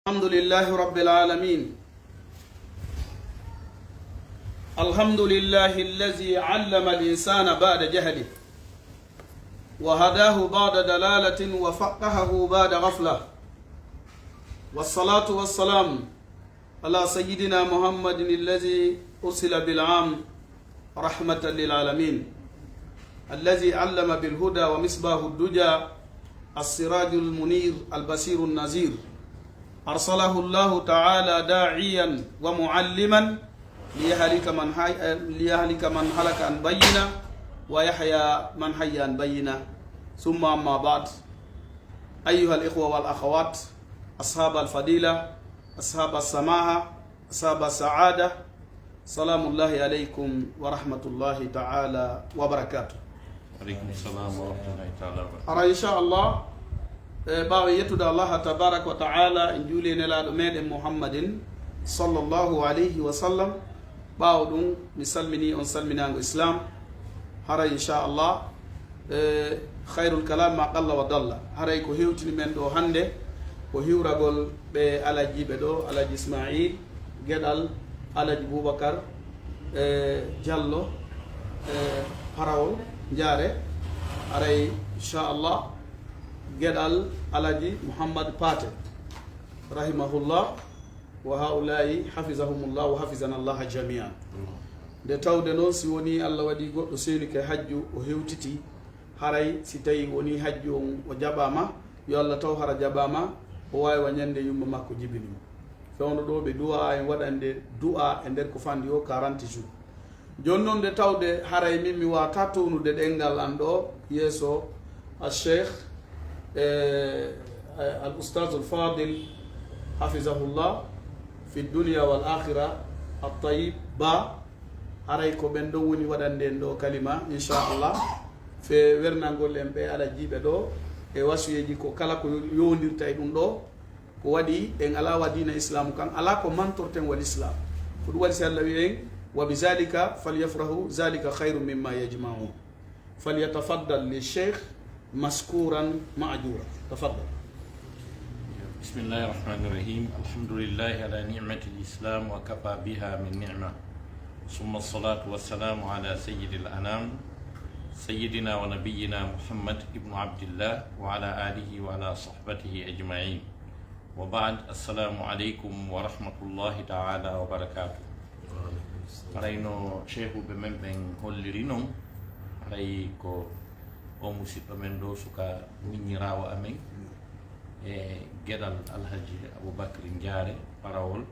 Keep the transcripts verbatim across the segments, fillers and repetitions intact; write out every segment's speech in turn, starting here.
الحمد لله رب العالمين. الحمد لله الذي علم الإنسان بعد جهله، وهداه بعد ضلالة، وفقهه بعد غفلة. والصلاة والسلام على سيدنا محمد الذي أرسل بالعام رحمة للعالمين، الذي علم بالهدى ومصباح الدجى، السراج المنير، البشير النذير. أرسله الله تعالى داعيا ومعلما ليهلك من حي-، ليهلك من هلك عن بينة ويحيى من حي عن بينة. ثم أما بعد، أيها الإخوة والأخوات، أصحاب الفضيلة، أصحاب السماحة، أصحاب السعادة، سلام الله عليكم ورحمة الله تعالى وبركاته. Aleykum salam wa rahmatullahi taala wa barakatuh. Hara, inchallah, e ɓaawo yettude Allah tabaraka wa taala, en juuli e Nelaaɗo meɗen Muhammadin sallallahu alayhi wa sallam. Ɓaawo ɗum, mi salmini on salminaango Islam. Hara, inchallah, e khayrul kalam ma qalla wa dalla. Haray ko hewtini men ɗo hannde ko hiwragol ɓe alajiiɓe ɗo, Alaji Ismail Geɗal, Alaji Boubacar, e Diallo, e Parawol Njaare. Haray, inchallah, Geɗal Alaji Mouhammad Paate, rahimahullah, wa haulayi hafizahumullah wa hafizana Allah jamian. Nde tawde noon, si wonii Allah waɗii goɗɗo seenike hajju, o hewtitii, haray si tawii wonii hajju on o jaɓaama, yo Allah taw hara jaɓaama, o waawi wa ñande yumma makko jibini mo. Fewndo ɗo ɓe du'a en waɗande du'a e nder ko fandi o quarante jours. Jooni noon, nde tawde haray min mi waawataa townude ɗenngal an ɗo yeeso al Cheikh, e, e, al Ustaz al Fadil, hafizahullah, fi dunya wal akhira, al Tayyib Ba, haray ko ɓen ɗo woni waɗande en ɗo kalima, inchallah, fe wernangol en ɓe alajiiɓe ɗo e wasuyeeji ko kala ko yowondirta e ɗum ɗo, ko waɗi en alaa wa diina Islaamu kan, alaa ko mantorten wal Islaam. Ko ɗum waɗi si Allah wi'i en, "Wa bi zalika falyafrahu, zalika khayrun mimma yajma'un." Falyatafaddal li Cheikh mashkuran ma'jura. Tafaddal. بسم الله الرحمن الرحيم. الحمد لله على نعمة الإسلام وكفى بها من نعمة. ثم الصلاة والسلام على سيد الأنام سيدنا ونبينا محمد ابن عبد الله وعلى آله وعلى صحبته أجمعين. وبعد، السلام عليكم ورحمة الله تعالى وبركاته. Haray no ceehuɓe men ɓen holliri non, haray ko o musiɗɗo men ɗo, suka miñiraawo amen, e geɗal Alhaji Aboubacry Njaare Parawol,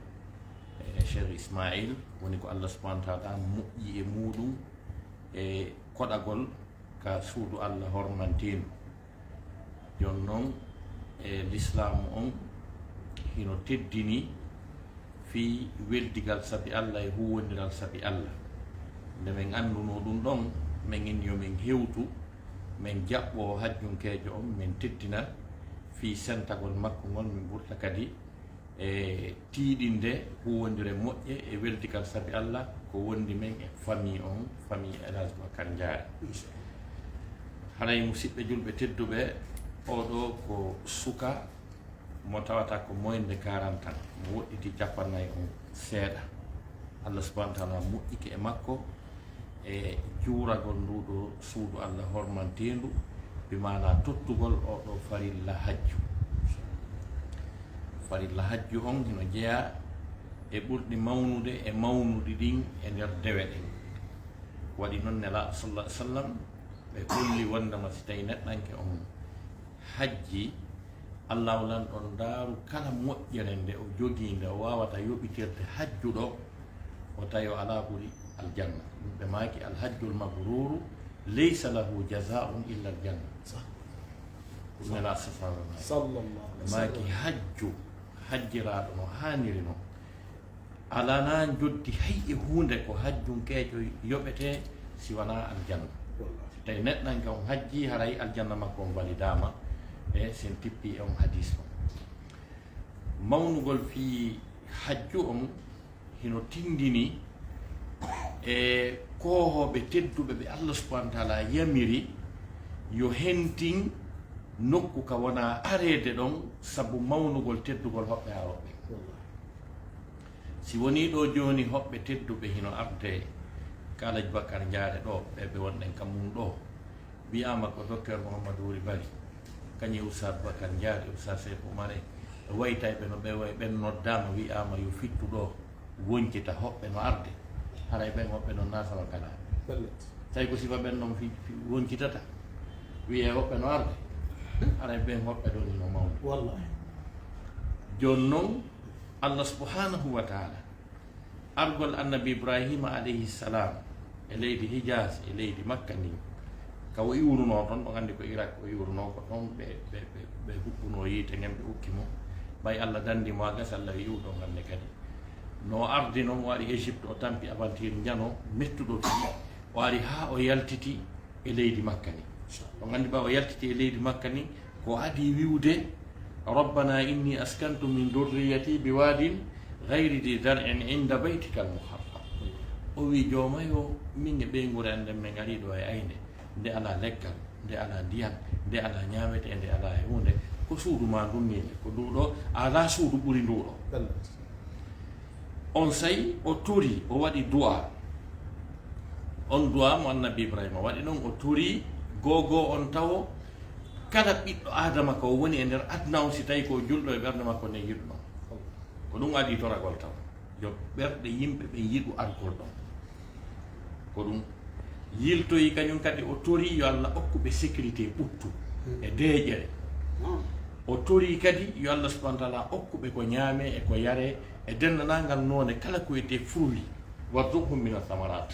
e Cheikh Ismail, woni ko Allah subhanahu wa taala moƴƴi e muuɗum, e koɗagol ka suudu Allah hormanteendu. Jooni non, e lislaamu on hino teddini fii weldigal sabi Allah e huuwondiral sabi Allah. Nde men anndunoo ɗum ɗon, men inni yo men hewtu, men jaɓɓoo hajjunkeejo on, men teddina fii sentagol makko ngol, men ɓurta kadi e tiiɗinde huuwondire moƴƴe e weldigal sabi Allah ko wondi men e famille on, famille El Hadj Bakar Njaare. Haray, musiɓɓe julɓe tedduɓe, oo ɗoo ko suka mo tawata ko moins de quarante ans, mo woɗɗiti cappannayi on seeɗa. Allah subhanahu wa taala moƴƴike e makko e juuragol nduu ɗoo suudu Allah hormanteendu, bi maanaa tottugol oo ɗoo farilla hajju. Farilla hajju on hino jeyaa e ɓurɗi mawnude e mawnuɗi ɗin e nder dewe ɗen. Waɗi non Nelaaɗo sallallahu alaihi wasallam ɓe holli wondema si tawi neɗɗanke on hajji, Allahu Lanɗo on ndaaru kala moƴƴere nde o jogii, nde o waawata yoɓitirde hajjuɗo, o tawi o alaa ɓuri aljanna. Ɗum ɓe maaki, "Alhajjul mabruru laysa lahu jazaa'un illa aljanna." Sah. Ɗum Nelaaɗo sallallahu alaihi wasallam. Sallallahu alaihi wasallam. Ɓe maaki, "Hajju hajjiraaɗo no haaniri non, alanaa njoddi hay e huunde ko hajjunkeejo yoɓetee si wanaa aljanna." Wallahi. Si tawi neɗɗanke on hajji, haray aljanna makko on walidaama, e sen tippi e on hadis on. Mawnugol fii hajju on hino tindini e koohooɓe tedduɓe ɓe Allah subhanahu wa taala yamiri yo hentin nokku ka wona areede ɗon sabu mawnugol teddugol hoɓɓe haa hoɓɓe. Si wonii ɗoo jooni hoɓɓe tedduɓe hino arde, ka Alhaji Bakar Njaare ɗoo, ɓe ɓe wonɗen ka mum ɗoo, wi'aama ko Docteur Mouhamadou Wuri Bari, kañum e Oustaz Bakar Njaare, Oustaz Seeku Umar en, ɓe waytayɓe no ɓe way, ɓen noddaama, wi'aama yo fittu ɗoo, woncita hoɓɓe no arde. Haray ɓen hoɓɓe non na sama kana. Tawi ko sifa ɓen non fi, fi woncitata. Wi'ee hoɓɓe no arde. Haray ɓen hoɓɓe ɗon hino mawni. Wallahi. Jooni non, Allah subhanahu wa ta'ala, argol annabi Ibrahima alayhi salam e leydi Hijaz, e leydi Makka ndin, ka o iwrunoo ton, ɗon anndi ko Irak o iwrunoo, ko ton ɓe, ɓe, ɓe, ɓe huɓɓunoo yiite ngen, ɓe ukki mo. Ɓay Allah danndi mo, a gasa Allah iwu ɗon hannde kadi. No ardi non, o ari Égypte, o tampi aventure njano mettuɗo fii, o ari haa o yaltiti e leydi Makka ni. On anndi ɓay o yaltiti e leydi Makka ni, ko adi wi'ude, "Rabbana inni askantu min dhurriyyati biwadin ghayri dhi dhar'in inda baytika al-muharram." O wi, "Jooma yo, min e ɓeynguure an nden, min ari ɗoo e aynde, nde alaa leggal, nde alaa ndiyan, nde alaa ñaametee, nde alaa e huunde. Ko suudu maa ndun nii, ko ndu ɗoo, alaa suudu ɓuri ndu ɗoo." Onsay o tori, o waɗi du'a. On du'a mo annabi Ibrahima waɗi non, o tori gogo on tawo, kala ɓiɗɗo Aadama ko woni e nder aduna on, si tawi ko julɗo e ɓernde makko nden yiɗu non. Ko ɗum adi toragol taw. Yo ɓerɗe yimɓe ɓen yiɗu argol ɗon. Ko ɗum yiltoyi kañum kadi, o tori yo Allah okku ɓe sécurité ɓuttu e deeƴere. O tori kadi yo Allah subhanahu wa ta'ala okku ɓe ko ñaame e ko yare e denndaangal noone kala ko wiyetee fruit, warzuqhum mina thamarat.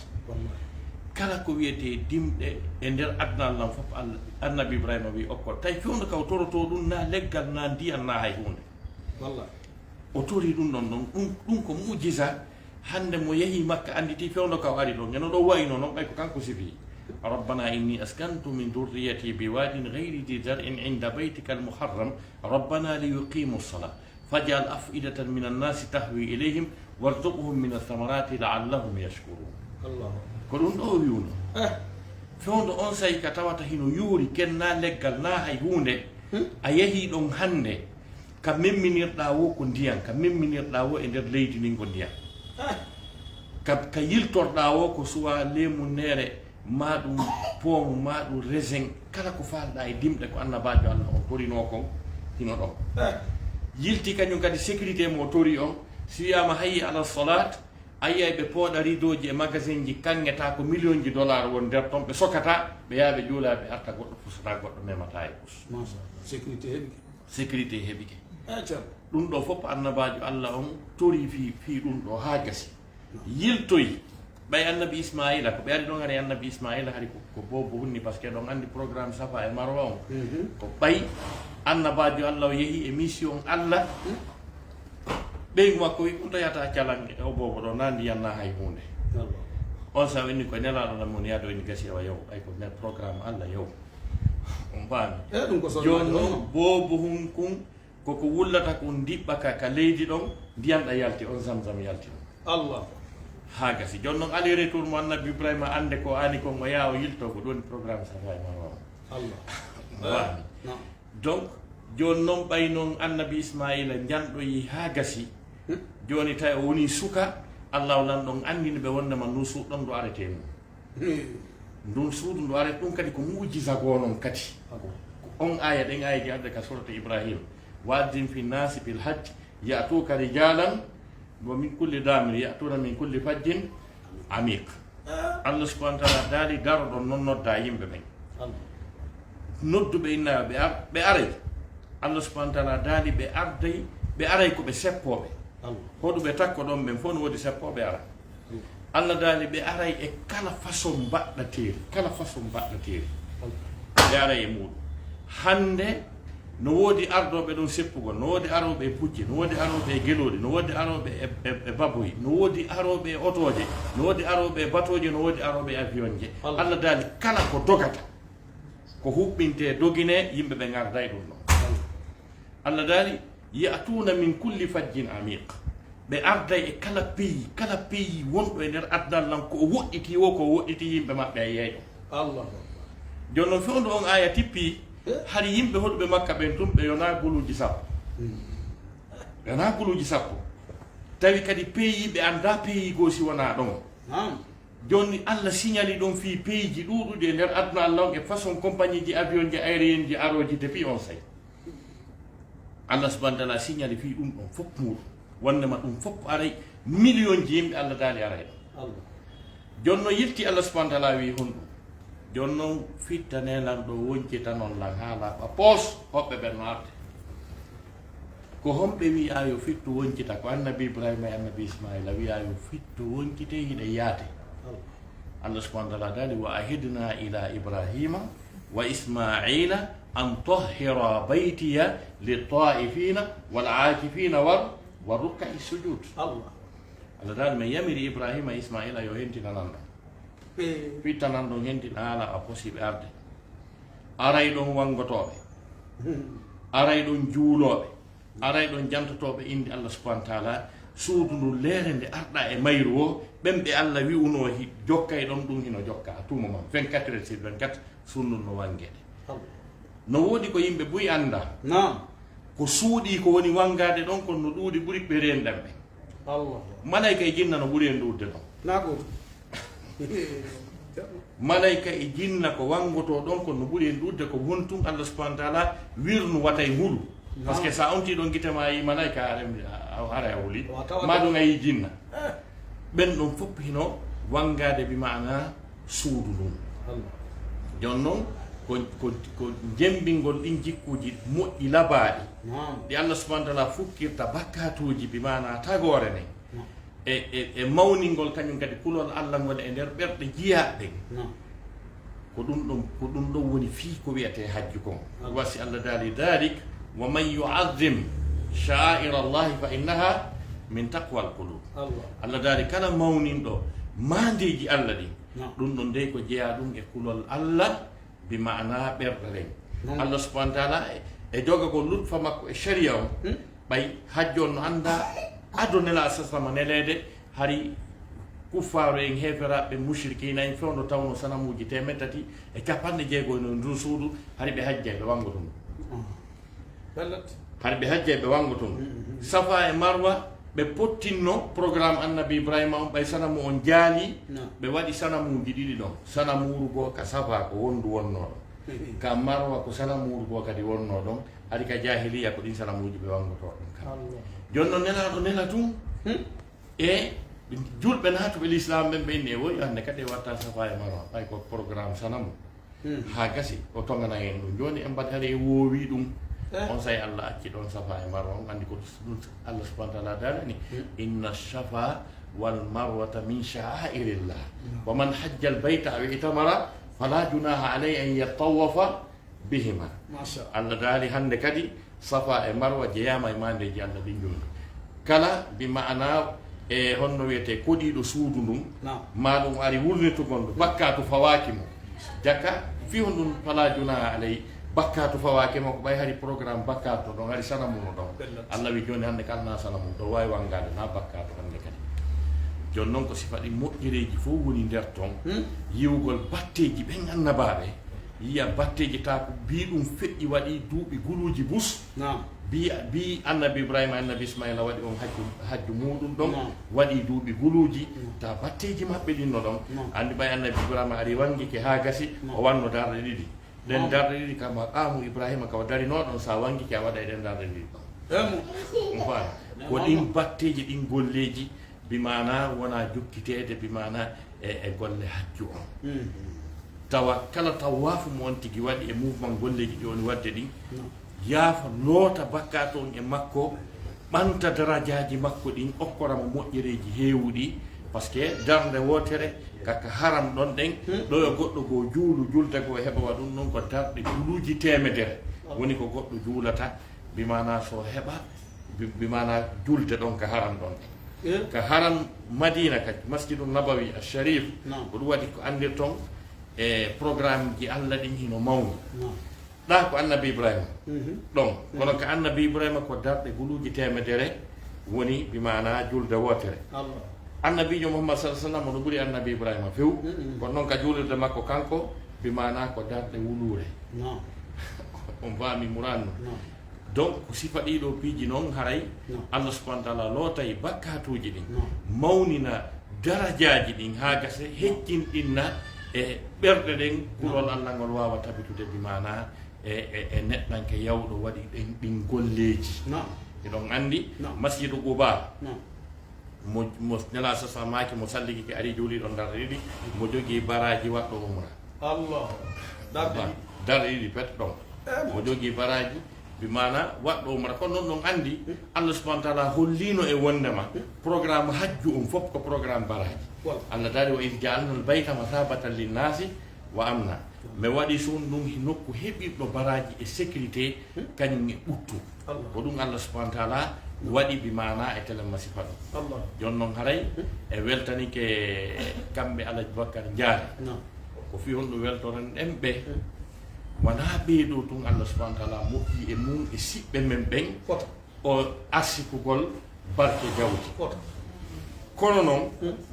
Kala ko wiyetee dimɗe e nder aduna lan fof, Allah, annabi Ibrahima wi okko. Tawi fewndo ka o torotoo ɗum na leggal, na ndiyan, na hay huunde. Wallahi. O tori ɗum ɗon ɗon. Ɗum, ɗum ko mu'jiza. Hannde mo yehi Makka annditi fewndo ka o ari ɗon. Eno ɗo wayno non, ɓay ko kanko sifi. "Rabbana inni askantu min dhurriyyati biwadin ghayri dhi dhar'in inda baytika al-muharram. Rabbana liyuqimu as-salah. Faj'al af'idatan minan nasi tahwi ilayhim warzuqhum min ath-thamarati la'allahum yashkurun." Allahu Akbar. Ko ɗum ɗo o wi'uno. Eh. Fewndo on say ka tawata hino yuuri, ken na leggal, na hay huunde. Hmm. A yehi ɗon hannde. Ka memminirɗaa woo ko ndiyan, ka memminirɗaa woo e nder leydi ndin ko ndiyan. Ah. Ka, ka yiltorɗaa woo ko suwaa leemunnere, maa ɗum poomu, maa ɗum raisin, kala ko faalɗaa e dimɗe ko annabaajo Allah on torinoo kon, hino ɗon. Ah. Yilti kañum kadi sécurité mo o tori on, si wiyaama hayya ala salaat, a yi'ay ɓe pooɗa rideauji e magasinji, kaŋŋe taa ko millionji dollar won nder ton, ɓe sokata, ɓe yaha ɓe juula, ɓe arta, goɗɗo fusataa, goɗɗo memataa e pus. Masha Allah. Sécurité heɓike. Sécurité heɓike. Eh, ceerno. Ɗum ɗo fof annabaajo Allah on tori fii, fii ɗum ɗo haa gasi. Yiltoyi. Ɓay annabi Ismaila, ko ɓe ari ɗon, ari annabi Ismaila, hari ko, ko boobo hunni, parce que ɗon anndi programme Safa e Marwa on. Mhm. Ko ɓay annabaajo Allah o yehi e mission Allah. Mhm. Ɓeygu makko wi, "On to yata calange, o boobo ɗo, na ndiyan na hay huunde." Allah. On sa winni ko nelaaɗo nan mon yaado en gasi awa yow, ɓay ko nder programme Allah yow. On faami? Eh, ɗum ko solo. Jooni non, boobo hun kun, koko wullata kun diɓɓa ka, ka leydi ɗon, ndiyan ɗa yalti, on Zamzam yalti ɗon. Allah. Haa gasi. Jooni non, aller retour mo annabi Ibrahima annde ko ani kon, o yaa o yilto, ko ɗum woni programme Safa e Marwa. Allah. Mo waani. Naam. Donc, jooni non, ɓay non annabi Ismaila njanɗoyi haa gasi. Hmm. Jooni tawi o woni suka, Allah o lan ɗon anndini ɓe wonnde ma ndun suuɗon ndu aretee mum. Hmm. Ndun suudu ndu aret ɗum kadi ko mu'jiza goo non kadi. Ago. Ko on aya, ɗen ayaji arde ka surata Ibrahim. "Wa azzin fi nasi bil hajj ya'tuka rijalan wa min kulli damir ya'tuna min kulli fajjin amiq." Allah subhanahu wa ta'ala daali, "Daro ɗon non nodda yimɓe ɓen." Allah. Noddu ɓe inna ɓe ar-, ɓe aray. Allah subhanahu wa ta'ala daali, "Ɓe arday, ɓe aray ko ɓe seppooɓe." Allah. Hoɗuɓe takko ɗon ɓen fof no woodi seppooɓe ara. Allah. Allah daali, "Ɓe aray e kala façon mbaɗɗateeri, kala façon mbaɗɗateeri." Allah. Ɓe aray e muɗum. Hannde, no woodi ardooɓe ɗon seppugol, no woodi arooɓe e pucci, no woodi arooɓe e gelooɗi, no woodi arooɓe e, e, e baboyi, no woodi arooɓe e otooje, no woodi arooɓe e batooje, no woodi arooɓe e avionje. Allah. Allah daali, kala ko dogata, ko huɓɓintee, doginee, yimɓe ɓe ngarday ɗum ɗon. Allah. Allah daali, "Ya'tuna min kulli fajjin amiq." Ɓe arday e kala pays, kala pays wonɗo e nder aduna lan, ko o woɗɗiti woo, ko o woɗɗiti yimɓe maɓɓe e yeeyo. Allahu Akbar. Jooni non, fewndo on aya tippi, Hari yimɓe hoɗuɓe Makka ɓen tun, ɓe yonaa guluuji sappo. Ɓe yonaa guluuji sappo. Tawi kadi peyi ɓe anndaa peyi goo si wonaa ɗon. Jooni Allah signali ɗon fii peyiiji ɗuuɗuɗi e nder aduna Allah on, e façon compagnie ji, avion ji, aérien ji arooji depuis on say. Allah subhanahu wa ta'ala signali fii ɗum ɗon fof muuɗum. Wonnde ma ɗum fof aray, million ji yimɓe Allah daali aray ɗon. Jooni no yilti Allah subhanahu wa ta'ala wi honɗum? Jooni non fitta nelan ɗo woncitanon lan haa laaɓa poos, hoɓɓe ɓen no arde. Ko homɓe wi'aa yo fittu woncita? Ko annabi Ibrahima e annabi Ismaila wi'aa yo fittu woncite, hiɗa yaate. Allah subhanahu wa ta'ala daali, "Wa ahidna ila Ibrahima wa Ismaila an tahhira baytiya lit-ta'ifina wal-akifina war-, war-rukka'i sujud." Allah daali, men yamiri Ibrahima e Ismaila yo hentina lan ɗon. Fitta lan ɗon hentina haa laaɓa poos, hiɓe arde. Aray ɗon wangotooɓe. Aray ɗon juulooɓe. Aray ɗon jantotooɓe inde Allah subhanahu wa ta'ala. Suudu ndun, leere nde arɗa e mayru o, ɓen ɓe Allah wi'unoo hi-, jokkay ɗon, ɗun hino jokka à tout moment, vingt-quatre heures sur vingt-quatre, suudu ndun no wangeede. No woodi ko yimɓe buy anndaa. Ko suuɗii ko woni wangaade ɗon kon no ɗuuɗi ɓuri ɓe reenɗan ɓen. Malayka e jinna no ɓuri en ɗuuɗude ɗon. Malayka e jinna ko wangotoo ɗon kon no ɓuri en ɗuuɗude, ko won tun Allah subhanahu wa ta'ala wirnu wata e hulu. Parce que sa ontii ɗon gite ma a yii malayka, a rem-, a, a, haray a huli. Ma ɗum a yii jinna. Ɓen ɗon fof hino wangaade bi maana suudu ndun. Jooni non ko, ko, ko jembingol ɗin jikkuuji moƴƴi labaaɗi ɗi Allah subhanahu wa ta'ala fukkirta bakkatuuji bi maana tagoore nden. E, e, e mawningol kañum kadi kulol Allah ngol e nder ɓerɗe jiyaaɓe ɓen. Ko ɗum ɗon, ko ɗum ɗon woni fii ko wi'etee hajju kon. Wasi Allah daali, "Dhalik wa man yu'azzim sha'aira Allahi fa innaha min taqwal qulub." Allah daali, kala mawninɗo maandeeji Allah ɗin, ɗum ɗon dey ko jeyaa ɗum e kulol Allah, bi maana ɓerɗe ɗen. Allah subhanahu wa ta'ala e, e jogagol lutfa makko e sharia on, ɓay hajju on no anndaa ado Nelaaɗo sallama neleede, hari kuffaaru en, heeferaaɓe, mushrikiina en, fewndo tawno sanamuuji teemeɗɗe tati e capanɗe jeego e no ndun suudu, hari ɓe hajjay, ɓe wangoto ndun. Hari ɓe hajjay, ɓe wangoto ndun. Safa e Marwa, ɓe pottinno programme Annabi Ibrahima on, ɓay sanamu on jaali, ɓe waɗi sanamuuji ɗiɗi ɗon. Sanamuuru goo ka Safa ko wondu wonnoo ɗon. Ka Marwa ko sanamuuru goo kadi wonnoo ɗon. Hari ka jaahiliya ko ɗin sanamuuji ɓe wangotoo ɗon kan. Jooni non Nelaaɗo nela tun. E julɓe naatuɓe lislaam ɓen, ɓe inni e woy hannde kadi e watta Safa e Marwa, ɓay ko programme sanamu. Haa gasi, o toŋana en ɗum. Jooni en mbaɗi hari e woowi ɗum. On say Allah acci ɗon Safa e Marwa, on anndi ko ɗum Allah subhanahu wa ta'ala daalani. "Inna Safa wal Marwata min sha'airillah. Wa man hajjal bayta aw i'tamara fala junaha alayhi an yattawafa bihima." Allah daali hannde kadi Safa e Marwa jeyaama e maandeeji Allah ɗin jooni. Kala bi maana e honno wiyetee koɗiiɗo suudu ndun, ma ɗum ari wurnitugol ndu, bakkaatu fawaaki mo. Jaka fii honɗun? Fala junaha alay, bakkaatu fawaaki mo, ko ɓay hari programme bakkaatu ɗon, hari sanamu no ɗon. Allah wi jooni hannde kala na sanamu ɗon waawi wangaade na bakkaatu hannde kadi. Jooni non ko sifa ɗin moƴƴereeji fof woni nder ton, yiwugol batteeji ɓen annabaaɓe, yiya batteeji taa ko bii ɗum feƴƴi waɗi duuɓi guluuji bus. Bii, bii Annabi Ibrahima, Annabi Ismaila waɗi on hajju, hajju muuɗum ɗon, waɗi duuɓi guluuji, taa batteeji maɓɓe ɗin no ɗon. Anndi ɓay Annabi Ibrahima ari wangike haa gasi, o wanno darɗe ɗiɗi. Ɗen darɗe ɗiɗi ka maqaamu Ibrahima ka o darinoo ɗon, sa wangike a waɗay ɗen darɗe ɗiɗi ɗon. Ko ɗin batteeji, ɗin golleeji, bi maana wona jokkiteede, bi maana e, e golle hajju on. Tawa kala tawaafu mo on tigi waɗi e mouvement golleeji ɗi woni waɗde ɗin, yaafa loota bakkaatu on e makko, ɓanta darajaaji makko ɗin, okkora mo moƴƴereeji heewuɗi, parce que darnde wootere ka, ka haram ɗon ɗen, ɗo yo goɗɗo goo juulu, julde goo heɓa wa ɗum ɗon ko darɗe guluuji teemedere. Woni ko goɗɗo juulata, bi maana so heɓa, bi, bi maana julde ɗon ka haram ɗon ɗen. Ka haram Madina, ka Masjidu Nabawi Al-Sharif, ko ɗum waɗi ko anndirton e programme ji Allah ɗin hino mawni. Ɗa ko Annabi Ibrahima ɗon, kono ka Annabi Ibrahima ko darɗe guluuji teemedere woni, bi maana julde wootere. Annabiijo Muhammad sallallahu alaihi wasallam no ɓuri Annabi Ibrahima few, kono non ka juulirde makko kanko, bi maana ko darɗe wuluure. On faami muraadu non. Donc, ko sifa ɗii ɗoo piiji non, haray Allah subhanahu wa taala lootay bakkatuuji ɗin, mawnina darajaaji ɗin haa gasa, heccinɗinna e ɓerɗe ɗen, kulol Allah ngol waawa tabitude, bi maanaa e, e, e neɗɗanke yawɗo waɗi ɗen ɗin golleeji. Hiɗon anndi Masjidu Quba, mo, mo Nelaaɗo sa maaki, mo salligi ke ari juuliɗo darɗe ɗiɗi, mo jogii baraaji waɗɗo umra. Allah. Darɗe ɗiɗi. Darɗe ɗiɗi pet ɗon. Mo jogii baraaji, bi maana waɗɗo umra. Kono non, non anndi, Allah subhanahu wa taala holliino e wondema programme hajju on fof ko programme baraaji. Allah daali, "Wa iz ja'alna al-bayta mathabatan lin-nasi wa amna." Mi waɗi sun ɗum nokku heɓirɗo baraaji e sécurité, kañum e ɓuttu. Ko ɗum Allah subhanahu wa taala waɗi, bi maana e telen masifa ɗum. Jooni non haray e weltanike kamɓe Alaji Bakar Njaare. Ko fii honɗum weltoren ɗen ɓe? Wanaa ɓee ɗoo tun Allah subhanahu wa taala moƴƴi e mum e siɓɓe men ɓen. O arsikugol barke jawdi. Kono non,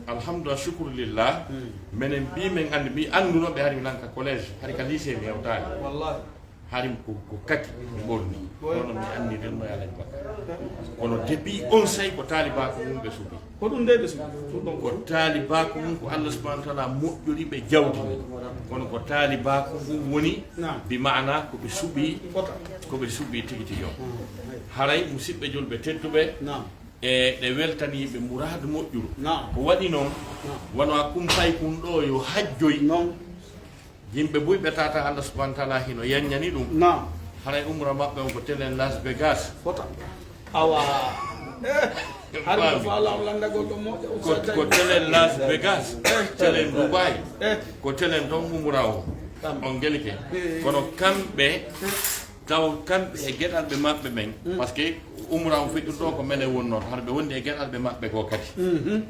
alhamdulillah, shukrulillah, menen mbi men anndi, mi annduno ɓe hari mi nan ka collège, hari ka lycée mi hewtaali. Hari ko, ko kaki mi ɓorni. Kono mi anndi den no Alaji Bakar. Kono depuis on say ko taalibaaku mum ɓe suɓi. Ko ɗum de ɓe suɓi. Ko taalibaaku mum ko Allah subhanahu wa taala moƴƴori ɓe jawdi mum. Kono ko taalibaaku mum woni, bi maana ko ɓe suɓi, ko ɓe suɓi tigi tigi on. Haray musidɓe julɓe tedduɓe, e ɗe weltaniiɓe muraadu moƴƴuru. Ko waɗi non, wano a kumpay kun ɗoo yo hajjoy. Yimɓe buy ɓe tata Allah subhanahu wa taala hino yanñani ɗum. Haray umra maɓɓe on ko telen Las Vegas. Awa. Hari ko faala on landagol ɗo moƴƴa. Ko, ko telen Las Vegas, telen Dubai, ko telen ton umra o. On gelike. Kono kamɓe taw kamɓe e geɗalɓe maɓɓe ɓen, parce que umra on feƴƴuto ko menen wonno, har ɓe wondi e geɗalɓe maɓɓe goo kadi.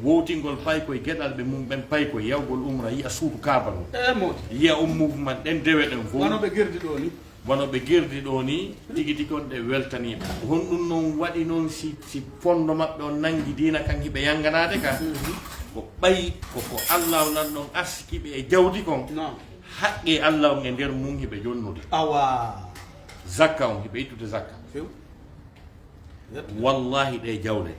Wowtingol paykoy geɗalɓe mum ɓen, paykoy yawgol umra, yi'a suudu Kaaba non. Yi'a on mouvement ɗen dewe ɗen fof. Wano ɓe gerdi ɗo ni. Wano ɓe gerdi ɗo ni, tigi tigi on ɗe weltaniiɓe. Ko honɗum non waɗi non si, si fondo maɓɓe on nangi diina kan hiɓe yanganaade ka? Ko ɓay ko, ko Allah on nan ɗon arsiki ɓe e jawdi kon. Haqqe Allah on e nder mum hiɓe jonnude. Awa. Zakka on hiɓe ittude zakka. Wallahi ɗe jawle.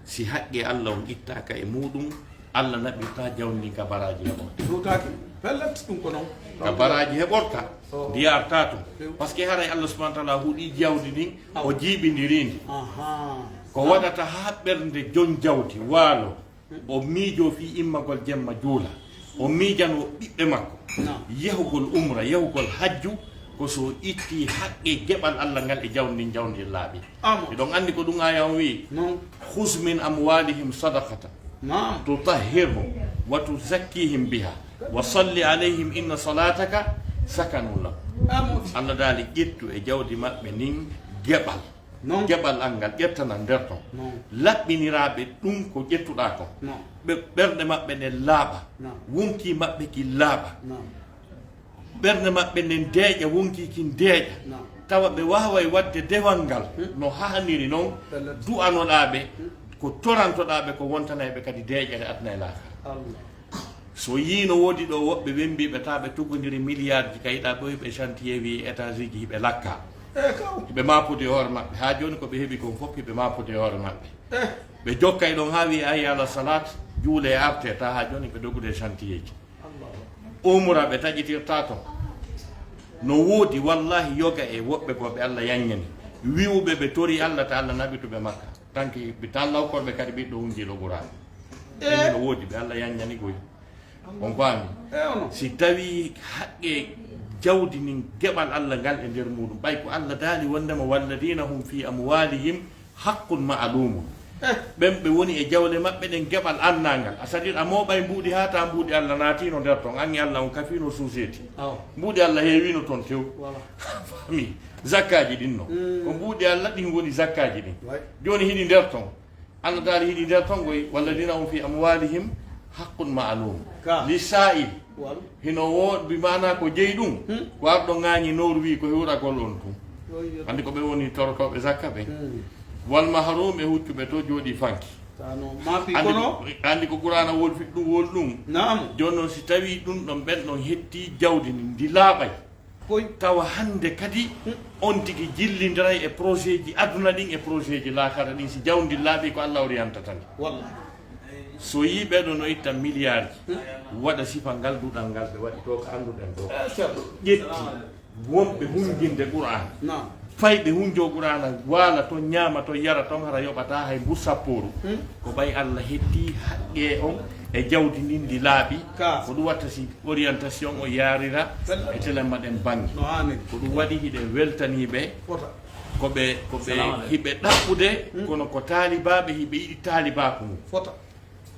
Si haqqe Allah on ittaaka e muɗum, Allah naɓirta jawdi ndin ka baraaji heɓorta. Ɗowtaaki. Pellet ɗum ko non. Ka baraaji heɓorta, ndi arta tun. Parce que haray Allah subhanahu wa taala huɗi jawdi ndin, o jiiɓindiri ndi. Ko waɗata haa ɓernde jon jawdi waalo, o miijoo fii immagol jemma juula. O miijanoo ɓiɓɓe makko. Yahugol umra, yahugol hajju, ko so itti haqqe geɓal Allah ngal e jawdi ndin, jawdi ndin laaɓi. Miɗon anndi ko ɗum aaya on wi'i, "Khuz min amwalihim sadaqatan tutahhiruhum wa tuzakkihim biha wa salli alayhim inna salataka sakanun lahum." Allah daali, ƴettu e jawdi maɓɓe ndin geɓal. Geɓal an ngal ƴettana nder ton. Laɓɓiniraaɓe ɗum ko ƴettuɗaa kon. Ɓe, ɓerɗe maɓɓe ɗen laaɓa. Wonkii maɓɓe kin laaɓa. Ɓerɗe maɓɓe nden deeƴa, wonkii kin deeƴa. Tawa ɓe waaway waɗde dewal ngal no haaniri non. Du'anoɗaa ɓe, ko torantoɗaa ɓe, ko wontanay ɓe kadi deeƴere aduna e laakara. So yii no woodi ɗo woɓɓe wembiiɓe, taa ɓe tugondiri miliyaaji, ka yiɗaa ɓe, ɓe chantier wi étage ji, hiɓe lakka. Hiɓe maapude hoore maɓɓe. Haa jooni ko ɓe heɓi kon fof, hiɓe maapude hoore maɓɓe. Ɓe jokkay ɗon haa wi hayya ala salat, juule e arte, taa haa jooni ɓe dogude chantier ji. Umra ɓe taƴitirta ton. No woodi wallahi yoga e woɓɓe ko ɓe Allah yanñani. Wi'uɓe ɓe tori Allah ta Allah naɓituɓe Makka. Tanki ɓe tallawkorɓe kadi ɓiɗɗo hunjiiɗo Qur'an. Ɗum no woodi ɓe Allah yanñani goy. On faami? Si tawi haqqe jawdi ndin geɓal Allah ngal e nder muɗum, ɓay ko Allah daali wondema, "Walladina hum fi amwalihim haqqun ma'lumun." Ɓen ɓe woni e jawle maɓɓe ɗen geɓal annangal. A sadir a mooɓay mbuuɗi haa ta mbuuɗi Allah naatino nder ton, an e Allah on kafino suuseeti. Mbuuɗi Allah heewino ton tew. Faami? Zakkaaji ɗin no. Ko mbuuɗi Allah ɗin woni zakkaaji ɗin. Jooni hiɗi nder ton. Allah daali hiɗi nder ton goy, "Walladina hum fi amwalihim haqqun ma'lum." Ka. Li sa'il. Hino wo, bi maana ko jeyi ɗum, ko arɗo ŋaañi nowru wi ko hewragol on tun. Anndi ko ɓe woni torotooɓe zakka ɓen. Wal mahrum e huccuɓe to jooɗi fanki. Anndi ko Qur'aana wol fi ɗum wol ɗum. Jooni non si tawi ɗum ɗon ɓen ɗon hetti jawdi ndi, ndi laaɓay. Koy. Tawa hannde kadi on tigi jillindiray e projet ji aduna ɗin e projet ji laakara ɗin, si jawdi laaɓi ko Allah orientata ndi. Wallahi. So yii ɓeɗo no itta milliard ji, waɗa sifa ngal duɗal ngal ɓe waɗi to ko annduɗen ɗo. Eh, certo. Ƴetti wonɓe hunjinde Qur'an. Naam. Fay ɓe hunjo Qur'ana, waala ton, ñaama ton, yara ton, hara yoɓata hay mbu sappooru. Hmm. Ko ɓay Allah hetti haqqe on e jawdi ndin ndi laaɓi. Ka. Ko ɗum watta si orientation o yaarira e telema ɗen bannge. No haaniri. Ko ɗum waɗi hiɗen weltanii ɓe. Fota. Ko ɓe, ko ɓe Salaam aleykum. Hiɓe ɗaɓɓude, hmm, kono ko taalibaaɓe hiɓe yiɗi taalibaaku ngu. Fota.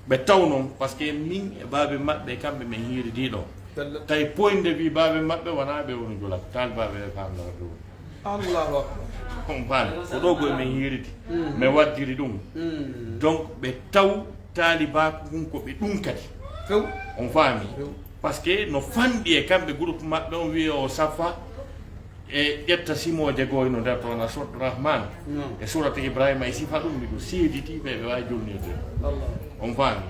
Ɓe taw noon, parce que min e baabe maɓɓe, kamɓe men hiiridi ɗo. Bella. Tawi point de vue baabe maɓɓe wonaa ɓe woni jula, ko taalibaaɓe ɓe faamnora ɓe woni. Allahu akbar. On faami? Ko ɗo koye men hiiridi. Mm. Men waddiri ɗum. Mm. Donc, ɓe taw taalibaaku ngun ko ɓe ɗum kadi. Few. On faami? Few. Parce que no fanɗi e kamɓe groupe maɓɓe on wiye o safa, e ƴetta simooje goo hino nder toon, a surat Rahman, non, e surat Ibrahima, e sifa ɗum, miɗo seediti ɓe, ɓe waawi jolnirde. Allah. On faami?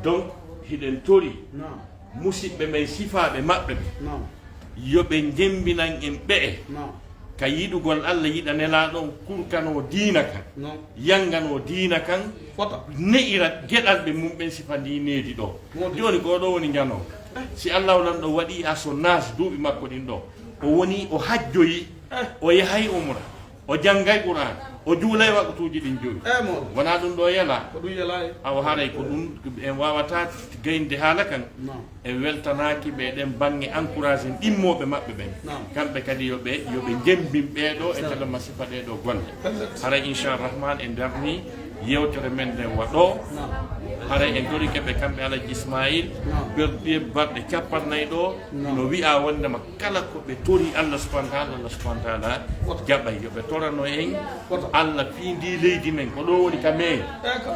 Donc, hiɗen tori, non, musiɓɓe men sifaaɓe maɓɓe ɓe, non, yo ɓe njembinan en ɓe'e, non, ka yiɗugol Allah, yiɗa Nelaaɗo on, kurkanoo diina kan, non, yannganoo diina kan, fota, ne'ira geɗalɓe mum ɓen sifa ndi needi ɗo. Moodi. Jooni ko ɗo woni njano. Si Allahu Lanɗo waɗi a so naas duuɓi makko ɗin ɗo, o woni o hajjoyi, eh, o yahay umra, o janngay Qur'an, o juulay waqtuuji ɗin jowi. Eh, mo. Wonaa ɗum ɗo yela? Ko ɗum yela, eh. Awa haray ko ɗum en waawata gaynde haala kan. Non. En weltanaaki ɓe ɗen baŋŋe, encouragé ɗimmooɓe maɓɓe ɓen. Non. Kamɓe kadi yo ɓe, yo ɓe jemmbin ɓee ɗo e, non, tele masifa ɗee ɗo golle. Pellet. Haray inchallah Rahman e nder ni yewtere men nden waɗo. Non. Haray en torike ɓe kamɓe Alaji Ismail. Non. Ɓerɗe barɗe cappannayi ɗo. Non. No wi'a wondema kala ko ɓe tori Allah subhanahu wa ta'ala, Allah subhanahu wa ta'ala, woto, jaɓay. Yo ɓe torano en, woto, Allah fii ndi leydi men, ko ɗo woni ka men. Eko.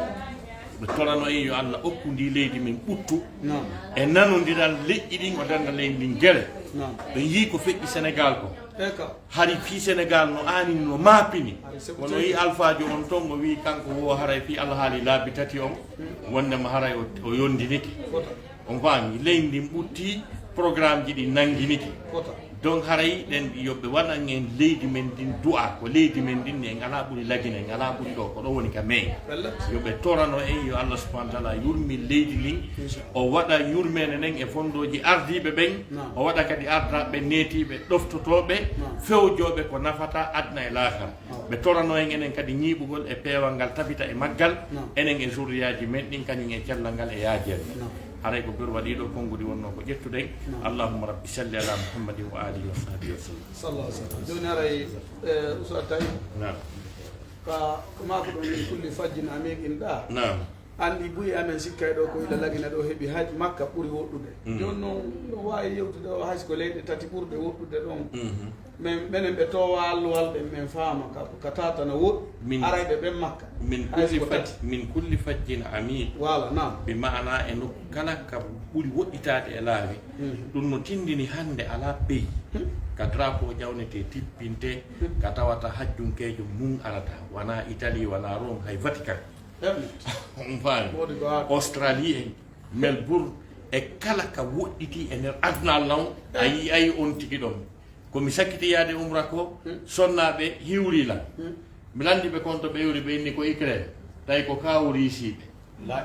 Ɓe torano en yo Allah okku ndi leydi men ɓuttu. Non. E nanondiral leƴƴi ɗin o danda leydi ndin gere. Non. Ɓe yii ko feƴƴi Sénégal ko. Eko. Hari fii Sénégal no aani, no maapini. Hari seko kono tewi. Yi alfaajo on ton o wii kanko wo haray fii alhaali laabi tati on, hmm, wondema haray o, o yondinike. Woto. On faami, leydi ndin ɓutti, programme ji ɗi nannginike. Fota. Donc haray ɗen yo ɓe waɗan en leydi men ndin du'a, ko leydi men ndin en alaa ɓuri Lagine, en alaa ɓuri ɗo, ko ɗo woni ka men. Bella. Yo ɓe torano en, yo Allah subhanahu wa ta'ala yurmin leydi ndin. Inchallah. O waɗa yurmeende nden e fondooji ardiiɓe ɓen, naam, o waɗa kadi ardaaɓe neetiiɓe, ɗoftotooɓe, naam, fewjooɓe ko nafata aduna e laakara. Naam. Ɓe torano en enen kadi ñiiɓugol e peewal ngal tabita e maggal, naam, enen e zurriyaaji men ɗin, kañum e cellal ngal e yaajeende. Naam. Haray ko ɓuri waɗi ɗo konngudi wonnoo ko ƴettuɗen. Naam. Allahumma rabbi salli ala Muhammadin wa alihi wa sahbihi wa sallam. Sallallahu alaihi wasallam. Jooni haray, eh, Ustaz Tayyib. Naam. Ka, ko maa ko ɗon min kulli fajjin amiqin ɗa. Naam. Anndi buy amen sikkay ɗo ko ila Lagine ɗo heɓi haj Makka ɓuri woɗɗude. Mm. Jooni non, no waawi yewtude o hay so ko leyɗe tati ɓurɗe woɗɗude ɗon. Mhm. Men, menen ɓe toowa alluwal ɗen, men faama ka, ka tata no woɗɗi. Min, arayɓe ɓen Makka. Min hay so kulli ko faj-, tati. Min kulli fajjin amiq. Voilà, naam. Bi maana e nokku kala ka ɓuri woɗɗitaade e laawi. Mhm. Ɗum no tindini hannde alaa pays, hmm, ka drapeau jawnete tippinte, hmm, ka tawata hajjunkeejo mum arata. Wanaa Italie, wanaa Rome, hay Vatican. Eɓe. On faami? Woodi ko haa Australie en, Melbourne, e kala ka woɗɗiti e nder aduna law, a, eh, yi'ay on tigi ɗon. Ko mi sakkiti yaade umra ko, hmm, sonnaaɓe hiwri lan. Hmm. Mi lanndi ɓe kon to ɓe iwri, ɓe inni ko Ukraine, tawi ko kaawu Riisi ɓe. Lay.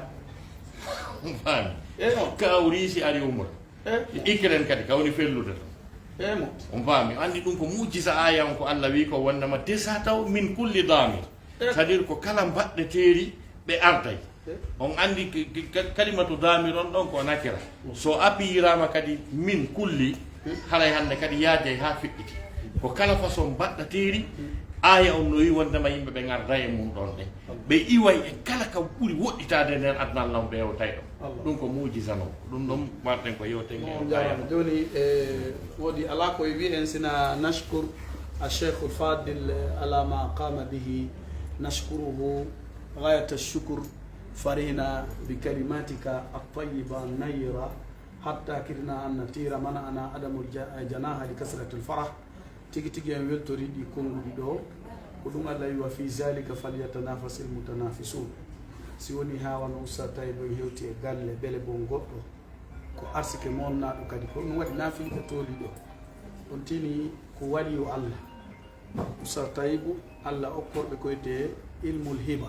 On faami? Eh, non. Kaawu Riisi ari umra. Eh. Ukraine kadi, ka woni fellude ton. Eh, mo. On faami? Anndi ɗum ko mu'jiza aaya on ko Allah wi ko wonnama desa taw min kulli damir. Eh. C'est-à-dire ko kala mbaɗɗeteeri ɓe arday. Eh. On anndi ki, ki, ka-, kalimatu damir on ɗon ko nakira. Mm. So appuyirama kadi min kulli, mm, haray hannde kadi yaajay haa fiɗɗiti. Ko kala façon mbaɗɗateeri, mm, aaya on no wi wondema yimɓe ɓe ngarda e mum ɗon ɗen. Allah. Ɓe iway e kala ka ɓuri woɗɗitaade nder aduna Allah on ɓe yewtay ɗon. Allah. Ɗum ko mu'jiza non. Ɗum ɗon marɗen ko yewten e on aaya. Jooni, e, woodi alaa ko e wi'en sina nashkur الشيخ الفاضل على ما قام به، نشكره غاية الشكر، فرحنا بكلماتك الطيبة النيرة، حتى كدنا أن نطير منعنا عدم الج-، الجناح لكثرة الفرح. Tigi tigi en weltori ɗi konnguɗi ɗo. Ko ɗum Allah wi, "وفي ذلك فليتنافس المتنافسون." Si woni haa wano Ustaz Tayyib en hewti e galle, bele bon goɗɗo. Ko arsike monnaaɗo kadi. Ko ɗum waɗi naafilɓe tooli ɗo. On tini ko waliyu Allah. Ustaz Tayibu, Allah okkorɓe ko wiyetee ilmul hiba.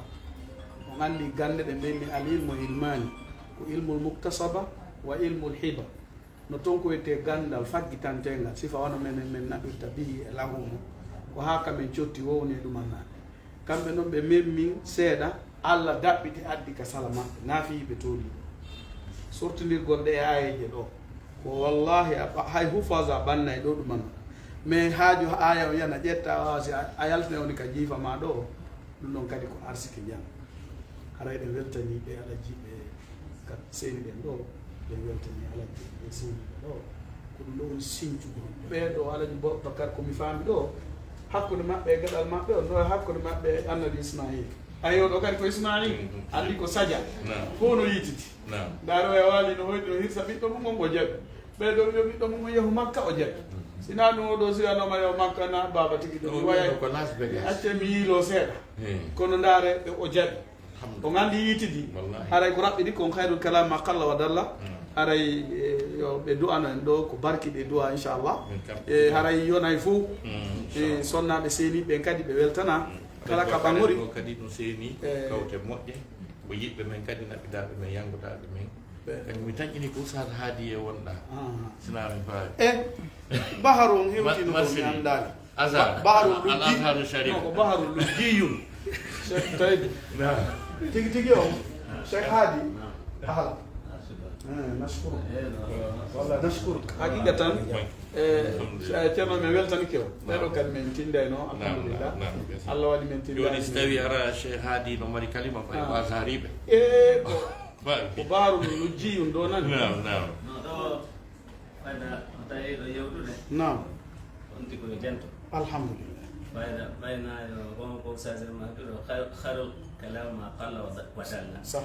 On anndi gannde ɗe mbiymi al ilmu ilmani, ko ilmul muktasaba wa ilmul hiba. No toon ko wiyetee ganndal faggitanteengal, sifa wano menen men naɓirta bihi e lahumo. Ko haa ka men cotti wowni e ɗumannaade. Kamɓe noon ɓe memmin seeɗa, Allah daɓɓiti addi ka sala maɓɓe, naafii ɓe tooli. Sortindirgol ɗe e aayeeje ɗo, ko wallahi a ɓa-, hay hufaza ɓanna e ɗo ɗumanno. Mais haaju aaya o yana ƴetta, a wawa si a, a yaltina woni ka jiifa ma ɗo, ɗum ɗon kadi ko arsike njan. Haray ɗen weltanii ɓe alaji ɓe ka seeni ɗen ɗo, ɗen weltanii alaji ɓe seeni ɓe ɗo. Ko ɗum ɗo woni sincugol. Ɓee ɗo alaji Bo-, Bakar ko mi faami ɗo, hakkunde maɓɓe e gaɗal maɓɓe on, ɗo hakkunde maɓɓe e annabi Ismail. Ayo, ɗo kadi ko Ismail, anndi ko saja. Naam. Fof no yititi. Naam. Ndaaro e waali no hoyɗi no hirsa ɓiɗɗo mum on o jaɓi. Ɓee ɗo yo ɓiɗɗo mum on yahu Makka o jaɓi. Si naa ɗum o ɗo si wiyanooma yo Makka na baaba tigi ɗo. Ɗum waya ko Las Vegas. Acce mi yiilo seeɗa. Hmm. Kono ndaare ɓe o jaɓi. Alhamdulillah. On anndi yitidi. Wallahi. Haray ko raɓɓiɗi kon khairul kalam ma qalla wa dalla. Hmm. Haray, eh, yo ɓe du'ano en ɗo ko barki ɓe du'a inchallah. Min kam. Eh, haray yonay fof. Hmm, eh, inchallah. Sonnaaɓe seeni ɓen kadi ɓe weltana. Hmm. Kala ka ɓangori. Ɗo kadi no seeni, eh, kawte moƴƴe. Ko yiɓɓe men kadi naɓidaaɓe men, yangodaaɓe men. Ɓe. Kadi mi taƴƴini ko Ustaz Haadi e wonɗa. Ah. Sina mi fawi. Eh, Baharu on hewtino ko mi anndaali. Azhar. Ba-, Baharu Al-, Luggi. Al-Azharu Sharif. Non, ko Baharu Luggiyun. Cheikh Taïb. Naam. Tigi tigi on, Cheikh Haadi. Ahlan. Eh, nashkuru. Walla nashkuru. Haqiqatan, eh, eh, Ceerno, mi weltanike o. Ɓeeɗo kadi men tindayno, naam, alhamdulillah. Naam, naam. Allah waɗi men tindani. Jooni si tawi ara Cheikh Haadi no mari kalima fay ko Azhariɓe. Eh, ko, ko Baharu Luggiyun ɗo nani. Naam, naam. No ɗo. Fayda o tawi ɗo yewtude. Naam. On tigi ko yo jento. Alhamdulillah. Fayda ɓayna yo gon ko sager ma ɗo khar-, kharul kalam ma qalla wa da-, wa dalla. Sah.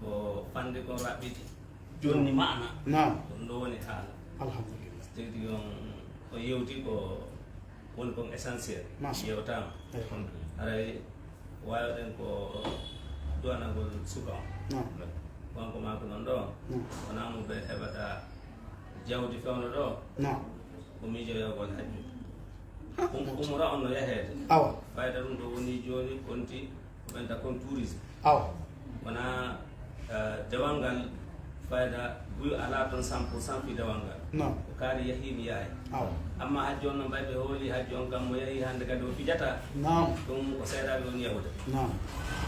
Ko fande ko raɓɓiti. Jonni maana. Naam. Ko ɗum ɗo woni haala. Alhamdulillah. Tigi on o yewti ko woni kon essentiel. Masha. Yewtaama. Alhamdulillah. Haray waawɗen ko duwanagol suka on. Naam. Kanko maako noon ɗo, naam, wonaa mo ɓe heɓata jawdi fewndo ɗo, naam, ko miijoyagol hajju. Um-, umra on no yaheede. Awa. Fayda ɗum ɗo woni jooni, konti, ko ɓenta kon tourisme. Awa. Wonaa, eh, dewal ngal fayda buy alaa toon cent pour cent fii dewal ngal. Naam. Ko kaari yahii mi yahay. Awa. Amma hajju on noon, ɓay ɓe hooli hajju on kam mo yahii hannde kadi o fijataa. Naam. Ɗum ko seeɗaaɓe woni yahude. Naam.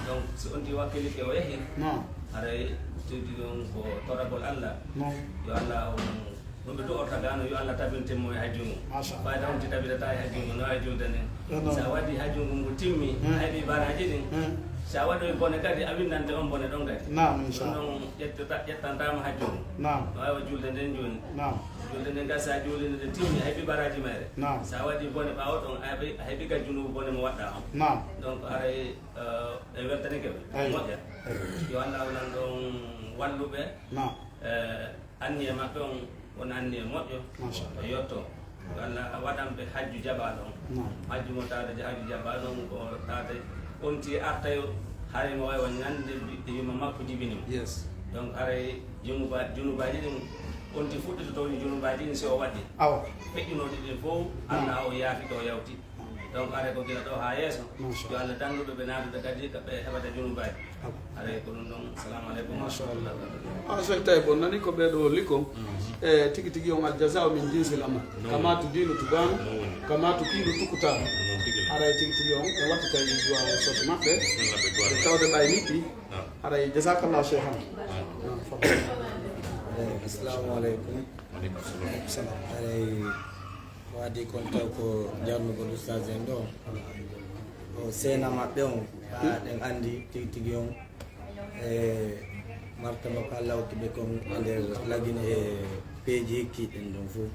Donc, si on tigi wakkilike o yahii, naam, haray tigi on ko toragol Allah. Naam. Yo Allah on, ɗum ɓe du'orta gano, yo Allah tabintin mo e hajju mum. Masha Allah. Fayda on ti tabitata e hajju mum, no e julde nden. Yo noon. Sa waɗi hajju ngun ngu timmi, hmm, a heɓi baraji ɗin. Hmm. Sa waɗoyi bone kadi, a winnante on bone ɗon kadi. Naam, inchallah. Ɗum ɗon ƴettata, ƴettantaama hajju ngun. Naam. No waawi julde nden jooni. Naam. Julde nden kadi sa juulino nde timmi, a heɓi baraji mayre. Naam. Sa waɗi bone ɓaawo ɗon, a heɓi, a heɓi ka junubu bone mo waɗɗa on. Naam. Donc, haray, eh, ɓe weltanike ɓe. Eyi. Moƴƴa. Eyi. Yo Allah wonan ɗon walluɓe. Naam. Eh, anniye maɓɓe on, won anniye moƴƴo. Machallah. E yetto. Yo Allah waɗan ɓe hajju jaɓaaɗo on. Naam. Hajju mo tawde hajju jaɓaaɗo on, ko tawde on ti arta yo, haray mo wawi won ñande ɓiɓɓe yumma makko jibini mo. Yes. Donc, haray junuba-, junubaaji ɗin, on ti fuɗɗito toon junubaaji ɗin si o waɗi. Awa. Feƴƴunooɗi ɗin fof, naam, Allah o yaafi ɗo yawti. Donc, haray ko gila ɗo haa yeeso. Machallah. Yo Allah danduɗo ɓe naatude kadi ko ɓe heɓata junubaaji. Awa. Haray ko ɗum ɗon. Assalamu aleykum. Machallah. Ah, Cheikh Taïb, on nani ko ɓeeɗo holli kon. Mhm. E tigi tigi on, al jaza'u min jinsil amal. Non. Kama tudinu tudanu, non, woni, kama tukilu tukutanu. Non, tigi la. Haray tigi tigi on, e wattitay du'a o soto maɓɓe. Non, la ɓe du'a. E tawde ɓay niti. Non. Haray jazakallah sheikhana. Non. Non, fadal. Eh, assalamu aleykum. Wa aleykum salam. Salam. Haray ko adii kon taw ko jarnugol ustaz en ɗo. O seena maɓɓe on, haa ɗen anndi tigi tigi on, e martaba ko Allah hokki ɓe kon e nder lagine e peeji hikkiiɗi ɗin ɗon fof.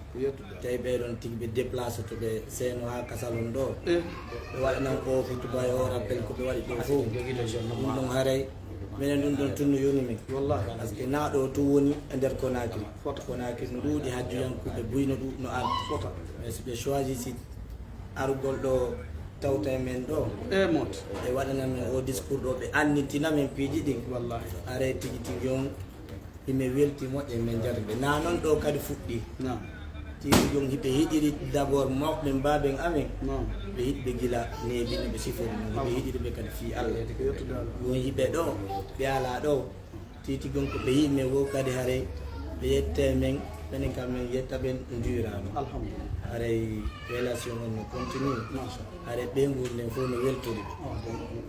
Tawi ɓee ɗon tigi ɓe déplace to ɓe seeno haa Kasalon ɗo. Ɓe waɗanan ko hutuba e o rappel ko ɓe waɗi ɗo fof. Ɗum ɗon haray minen ɗum ɗon tun no yoni min. Wallahi. Parce que naa ɗo tun woni e nder Conakry. Fota. Conakry no ɗuuɗi hajjuyankuɓe buy no ɗu-, no ar. Fota. Mais si ɓe choisisi arugol ɗo tawta e men ɗo. E mot. Ɓe waɗana men o discours ɗo, ɓe annitina men piiji ɗin. Wallahi. Haray tigi tigi on, himi welti moƴƴe men jarriɓe. Na non ɗo kadi fuɗɗi. Naam. Ɗiɗi jom hiɓe hiɗiri d'abord mawɓe mbaaben amen. Ɓe hiɗi ɓe gila neebi no ɓe sifori non. Hiɓe hiɗiri ɓe kadi fii Allah. Won hiɓe ɗo, ɓe alaa ɗo. Titi gon ko ɓe yiɗi men wo kadi haray ɓe yette men, menen kam men yetta ɓen njuuraama. Alhamdulillah. Haray relation on no continue. Masha Allah. Haray ɓe nguurnden fof no weltori ɓe.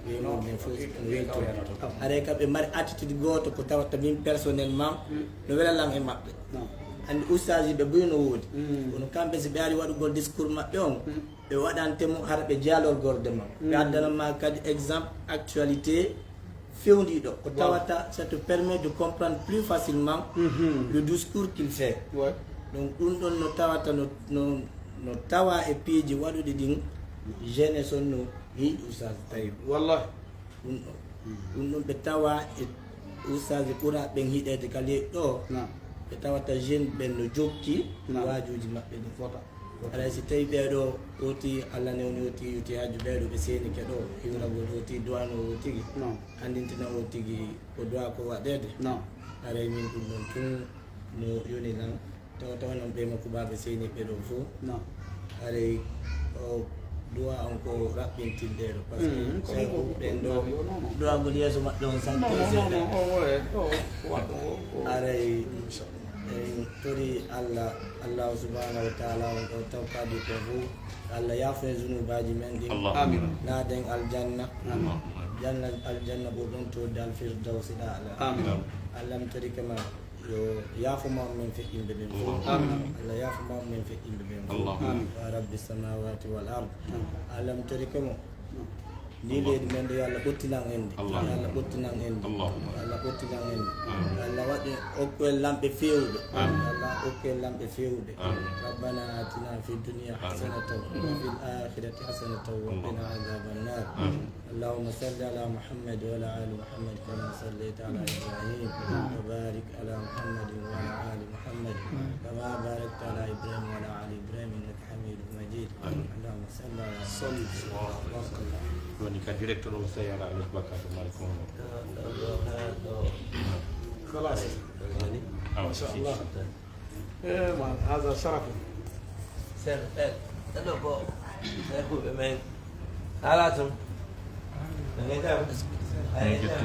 Ɓe nguurnden fof no weltori ɓe. Haray kam ɓe mari attitude gooto ko tawata min personnellement no wela lan e maɓɓe. Anndi ustaaji ɓe buy no woodi. Kono kamɓe si ɓe ari waɗugol discours maɓɓe on, ɓe waɗante mo hara ɓe jaalorgorde ma. Ɓe addana ma kadi exemple actualité fewndiiɗo ko tawata ça te permet de comprendre plus facilement le discours qu'il fait. Donc ɗum ɗon no tawata no, no, no tawa e piiji waɗuɗi ɗin jeunesse on no yiɗi ustaaji tawi. Wallahi. Ɗum ɗon. Ɗum ɗon ɓe tawa e ustaaji ɓura ɓen hiɗeede ka leydi ɗo. Ɓe tawata jeune ɓen no jokki waajuuji maɓɓe ɗin. Haray si tawi ɓee ɗo oti Allah newni oti yuti haaju ɓee ɗo ɓe seenike ɗo hiwragol oti duwano o tigi anndintina o tigi ko duwa ko waɗeede. Haray min ɗum ɗon tun no yoni lan tawa tawa non ɓe makko baaɓe seeni ɓe ɗo fof. Haray o duwa on ko raɓɓintinɗe ɗo par ce que ɓen ɗo duwagol yeeso maɓɓe on santo seeɗa. Haray en tori Allah, Allahu subhanahu wa taala on ɗo tawkaɗi kon fof. Allah yaafo en zunubaaji men ɗin. Amin. Naaden aljanna. Janna aljanna ɓurɗon todde alfirdawsi ɗaala. Amin. Allah mi torike ma yo yaafo ma men feƴƴinɓe ɓen fof. Allah yaafo ma men feƴƴinɓe ɓen fof. Ya rabbi samawati wal ard. Allah mi torike mo ndi leydi men ɗo yo Allah ɓottinan en ndi. Allah ɓottinan en ndi. Allah ɓottinan en ndi. Allah waɗi okku en lamɓe feewuɓe. Allah okku en lamɓe feewuɓe. ربنا آتنا في الدنيا حسنة وفي الآخرة حسنة وقنا عذاب النار. اللهم صل على محمد وعلى آل محمد كما صليت على إبراهيم وبارك على محمد وعلى آل محمد كما باركت على إبراهيم وعلى آل إبراهيم إنك حميد مجيد. اللهم صل على محمد. Woni ka directeur o Seyara Aliou Bakar Malick Oumar. خلاص. ما شاء الله. Eh, ma, haza sharafu. Seeɗa, seeɗa. Ɗo ko seeɗa ko ɓe men. Ala tun. Ɓe men tam. Ay, ay, tam.